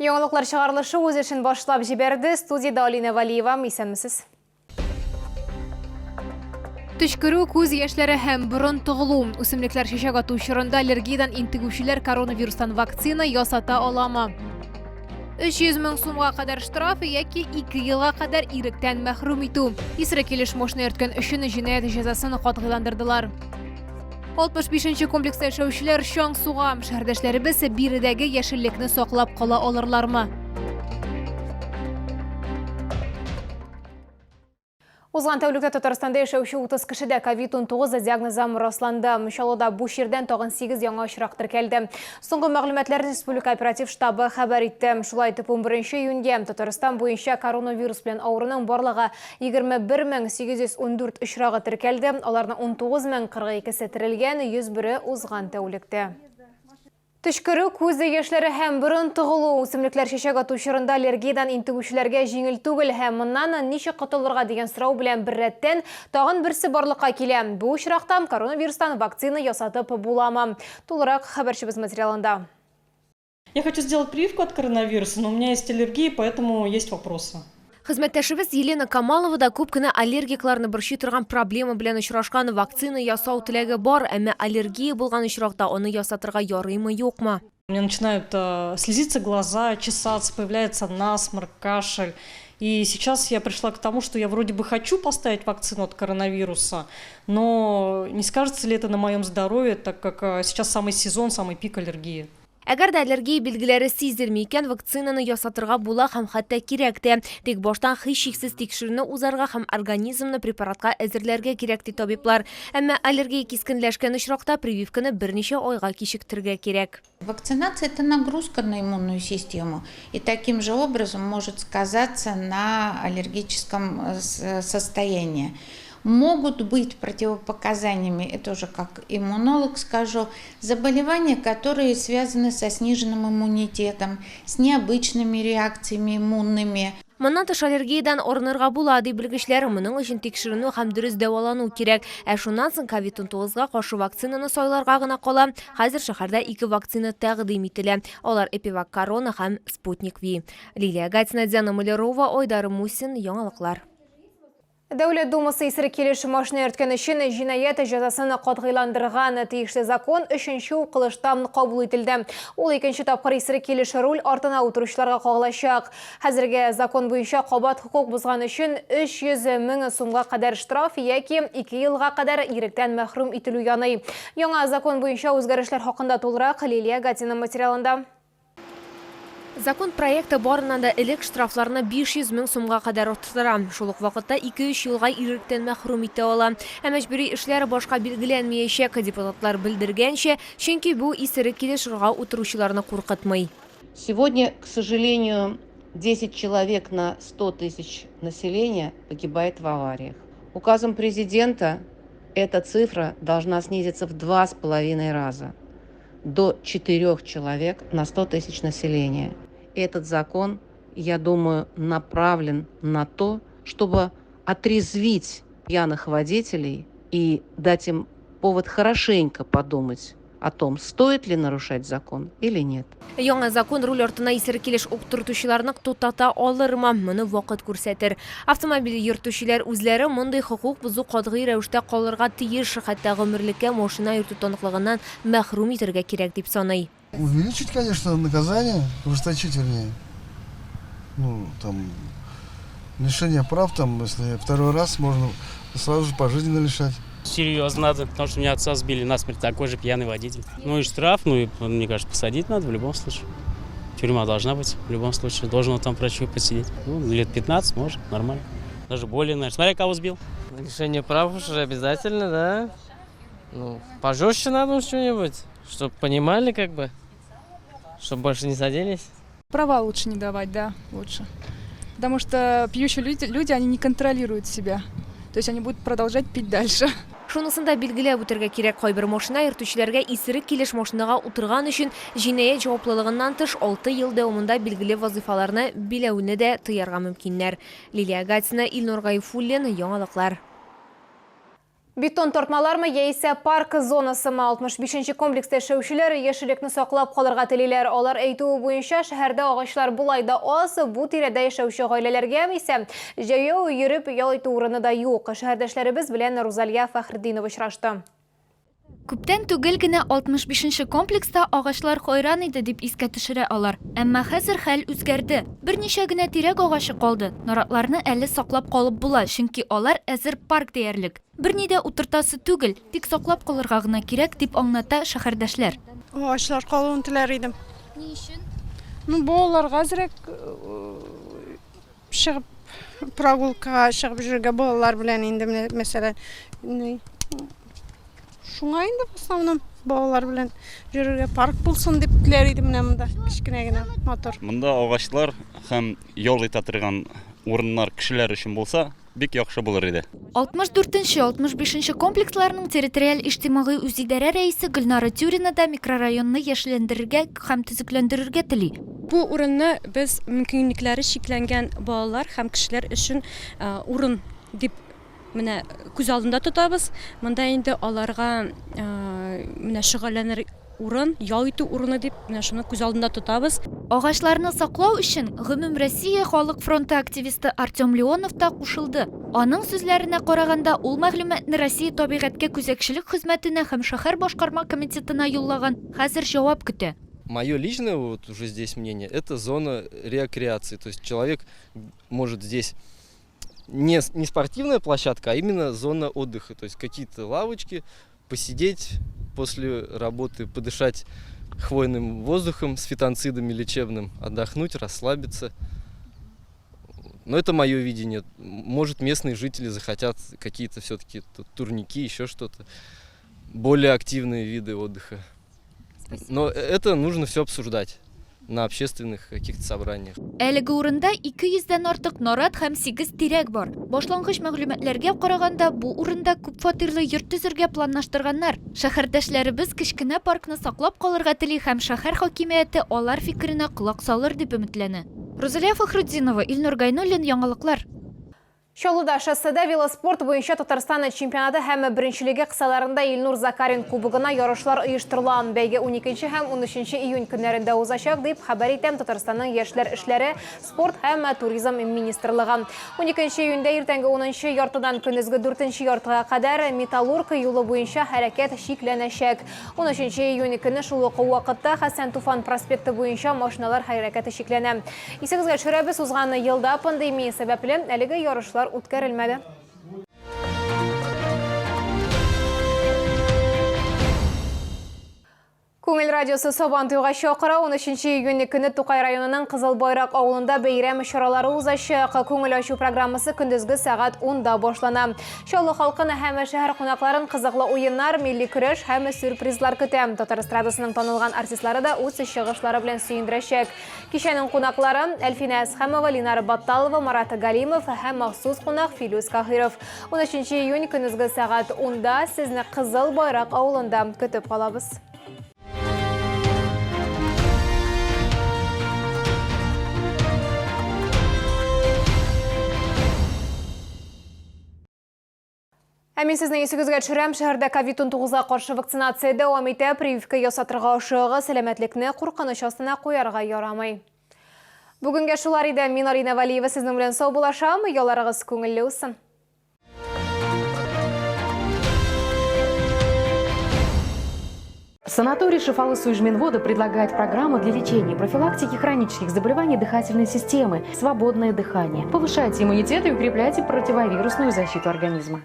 Яңалыклар чыгарылышы үз эшен башлап җибәрде. Студиядә Алина Валиева. Исәнмесез. Төчкерү, күз яшьләре һәм борын тыгылу. Үсемлекләр чәчәк ату чорында аллергиядән интегүчеләр коронавирустан вакцина ясата аламы? 300 мең сумга кадәр штраф яки 2 елга кадәр иректән мәхрүм итү. Исерек килеш машина йөрткән өчен җинаять җәзасын катгыйландырдылар. 65 нче комплекста яшәүчеләр чаң суга. Шәһәрдәшләребез биредәге яшеллекне саклап кала алырлармы? Узган тәүлектә Татарстанда яшәүче 30 кешедә COVID-19 диагнозы расланды. Чаллыда бу чирдән тагын 8 яңа очрак теркәлде. Соңгы мәгълүматларны Республика оператив штабы хәбәр итте. Шулай итеп, 11 июньгә Татарстан буенча коронавирус белән авыруның барлыгы 21 814 очрагы теркәлде, аларның 19 042-се терелгән, 101-е узган тәүлектә. Төчкерү, күз яшьләре һәм борын тыгылу, үсемлекләр чәчәк ату чорында аллергиядән интегүчеләргә җиңел түгел һәм моннан ничек котылырга дигән сорау белән беррәттән тагын берсе барлыкка килә, бу очракта коронавирустан вакцина ясатып буламы? Тулырак хәбәрчебез материалында. Я хочу сделать прививку от коронавируса, но у меня есть аллергия, поэтому есть вопросы. Хезмәттәшебез Елена Камалова да күп кенә аллергикларны борчый торган проблема белән очрашкан. Вакцина ясау теләге бар, әмма аллергия булган очракта аны ясатырга ярыймы-юкмы? У меня начинают слезиться глаза, чесаться, появляется насморк, кашель. И сейчас я пришла к тому, что я вроде бы хочу поставить вакцину от коронавируса, но не скажется ли это на моем здоровье, так как сейчас самый сезон, самый пик аллергии. Әгәр дә аллергия билгеләре сизелми икән, вакцинаны ясатырга була һәм хәтта кирәк тә. Тик баштан һичшиксез тикшерүне узарга һәм организмны препаратка әзерләргә кирәк, ди табиблар. Әмма аллергия кискенләшкән очракта прививканы берничә айга кичектерергә кирәк. Вакцинация, это нагрузка на иммунную систему и таким же образом может сказаться на аллергическом состоянии. Могут быть противопоказаниями, это уже как иммунолог скажу, заболевания, которые связаны со сниженным иммунитетом, с необычными реакциями иммунными. Моннан тыш аллергиядән арынырга була, ди белгечләр. Моның өчен тикшеренү һәм дөрес дәвалану кирәк. Ә шуннан соң ковид-19 га каршы вакцинаны сайларга гына кала. Хәзер шәһәрдә ике вакцина тәкъдим ителә. Алар Эпивак Корона һәм Спутник Ви. Лилия Гатина, Диана Малярова, Айдар Мусин, Яңалыклар. Дәүләт Думасы исерек килеш машина йөрткән өчен җинаять җәзасын катгыйландырган тиешле закон өченче укылышта кабул ителде. Ул икенче тапкыр исерек килеш руль артына утыручыларга кагылачак. Хәзерге закон буенча кабат хокук бозган өчен 300 мең сумга кадәр штраф яки 2 елга кадәр иректән мәхрүм ителү яный. Яңа закон буенча үзгәрешләр хакында тулырак Лилия Гатина материалында. Закон проекты барыннан да элек штрафларны 500 мең сумга кадәр арттыра. Шул ук вакытта ике-өч елга иректән мәхрүм итә ала. Ә мәҗбүри эшләр башка билгеләнмәячәк, депутатлар белдергәнчә, чөнки бу исерек килеш рульга утыручыларны куркытмый. Сегодня, к сожалению, 10 человек на 100 тысяч населения погибает в авариях. Указом президента эта цифра должна снизиться в два с половиной раза. До 4 человек на 100 тысяч населения. Этот закон, я думаю, направлен на то, чтобы отрезвить пьяных водителей и дать им повод хорошенько подумать о том, стоит ли нарушать закон или нет. Яңа закон руль артына исерек килеш утыртучыларны туктата алырмы? Моны вакыт күрсәтер. Автомобиль йөртүчеләр үзләре мондый хокук бозу катгый рәвештә калырга тиеш, хәтта гомерлеккә машина йөртү таныклыгыннан мәхрүм итәргә кирәк дип саный. Увеличить, конечно, наказание, ужесточить, вернее. Ну, там, лишение прав, там, если второй раз, можно сразу же пожизненно лишать. Серьезно надо, потому что у меня отца сбили насмерть, такой же пьяный водитель. Ну и штраф, ну и, мне кажется, посадить надо в любом случае. Тюрьма должна быть в любом случае. Должен он там прочую посидеть. Ну, лет 15, может, нормально. Даже более, наверное. Смотря кого сбил. Лишение прав уже обязательно, да? Ну, пожестче надо что-нибудь, чтоб понимали как бы, чтоб больше не садились. Права лучше не давать, да, лучше. Потому что пьющие люди, они не контролируют себя. То есть они будут продолжать пить дальше. Шунысын да билгеләп үтәргә кирәк, кайбер машина йөртүчеләргә исерек килеш машинага утырган өчен җинаять җаваплылыгыннан тыш алты ел дәвамында билгеле вазыйфаларны биләүне дә тыярга мөмкиннәр. Лилия Гатина, Илнур Гайфуллин, Яңалыклар. Бетон тартмалармы яисә парк зонасымы? 65 нче комплекста яшәүчеләр яшеллекне саклап калырга телиләр. Алар әйтүе буенча, шәһәрдә агачлар болай да аз, бу тирәдә яшәүче гаиләләргә исә җәяү йөреп ял итү урыны да юк. Шәһәрдәшләребез белән Рузалия Фәхретдинова очрашты. Күптән түгел генә 65 нче комплекста агачлар хайран иде, дип искә төшерә алар. Әмма хәзер хәл үзгәрде. Берничә генә тирәк агачы калды. Наратларны әле саклап калып була, чөнки алар әзер парк диярлек. Берни дә утыртасы түгел, тик саклап калырга гына кирәк, дип аңлата шәһәрдәшләр. Агачлар калуын теләр идем. Ни өчен? Ну, балаларга әзрәк Чыгып прогулкага чыгып йөрергә балалар белән инде менә мәсәлән, ни шуңа инде в основном балалар белән йөрергә парк булсын дип теләр идем менә монда кечкенә генә матур. Монда агачлар һәм ял итә торган урыннар кешеләр өчен булса, бик яхшы булыр иде. 64 нче, 65 нче комплексларның территориаль иҗтимагый үзидарә рәисе Гөлнара Тюрина да микрорайонны яшелләндерергә һәм төзекләндерергә тели. Бу урынны без мөмкинлекләре чикләнгән балалар һәм кешеләр өчен урын дип менә күз алдында тотабыз. Монда инде аларга менә шөгыльләнер урын, ял итү урыны дип менә шуны күз алдында тотабыз. Агачларны саклау өчен Гомумроссия халык фронты активисты Артем Леонов та кушылды. Аның сүзләренә караганда, ул мәгълүматны Россия табигатькә күзәтчелек хезмәтенә һәм шәһәр башкарма комитетына юллаган, хәзер җавап көтә. Мое личное вот уже здесь мнение, это зона рекреации. То есть человек может здесь не, не спортивная площадка, а именно зона отдыха. То есть какие-то лавочки, посидеть после работы, подышать хвойным воздухом с фитонцидами лечебным, отдохнуть, расслабиться. Но это мое видение. Может, местные жители захотят какие-то все-таки турники, еще что-то. Более активные виды отдыха. Но это нужно все обсуждать на общественных каких-то собраниях. Әлеге урында 200 дән артык нарат һәм 8 тирәк бар. Башлангыч мәгълүматларга караганда, бу урында күпфатирлы йорт төзергә планлаштырганнар. Шәһәрдәшләребез кечкенә паркны саклап калырга тели һәм шәһәр хакимияте алар фикеренә колак салыр дип өметләнә. Рузалия Фәхретдинова, Илнур Гайнуллин, Яңалыклар. Чаллыда шосседа велоспорт буенча Татарстан чемпионаты һәм беренчелеге кысаларында Илнур Закарин кубогына ярышлар оештырыла. Бәйге 12 һәм 13 июнь көннәрендә узачак, дип хәбәр итә Татарстанның яшьләр эшләре, спорт һәм туризм министрлыгы. 12 июньдә иртәнге 10 яртыдан көндезге 4 яртыга кадәр Металлург юлы буенча хәрәкәт чикләнәчәк. 13 июнь көне шул ук вакытта Хәсән Туфан проспекты буенча машиналар хәрәкәте чикләнә. Исегезгә төшерәбез, узган елда пандемия сәбәпле әлеге ярышлар үткәрелмәде. Күңел радиосы Сабантуйга чакыра. 13 июнь көне Тукай районының Кызыл Байрак авылында бәйрәм чаралары узачак. Күңел ачу программасы көндезге сәгать 10-да башлана. Чаллы халкын һәм шәһәр кунакларын кызыклы уеннар, милли көрәш һәм сюрпризлар көтә. Татар эстрадасының танылган артистлары да үз чыгышлары белән сөендерәчәк. Кичәнең кунаклары Әлфинә Әсхәмова, Линара Батталова, Марат Галимов һәм махсус кунак Филүс Каһиров. 13 июнь көндезге сәгать 10-да сезне Кызыл Байрак авылында көтеп калабыз. Ә мин сезнең исегезгә төшерәм, шәһәрдә ковид-19-га каршы вакцинация дәвам итә. Прививка ясатырга ашыгыгыз, сәламәтлекне куркыныч астына куярга ярамый. Бүгенгә шулар иде. Мин Арина Валиева сезнең белән саубуллашам. Ялларыгыз күңелле узсын. Санаторий Шифалы Суижминвода предлагает программу для лечения и профилактики хронических заболеваний дыхательной системы «Свободное дыхание». Повышайте иммунитет и укрепляйте противовирусную защиту организма.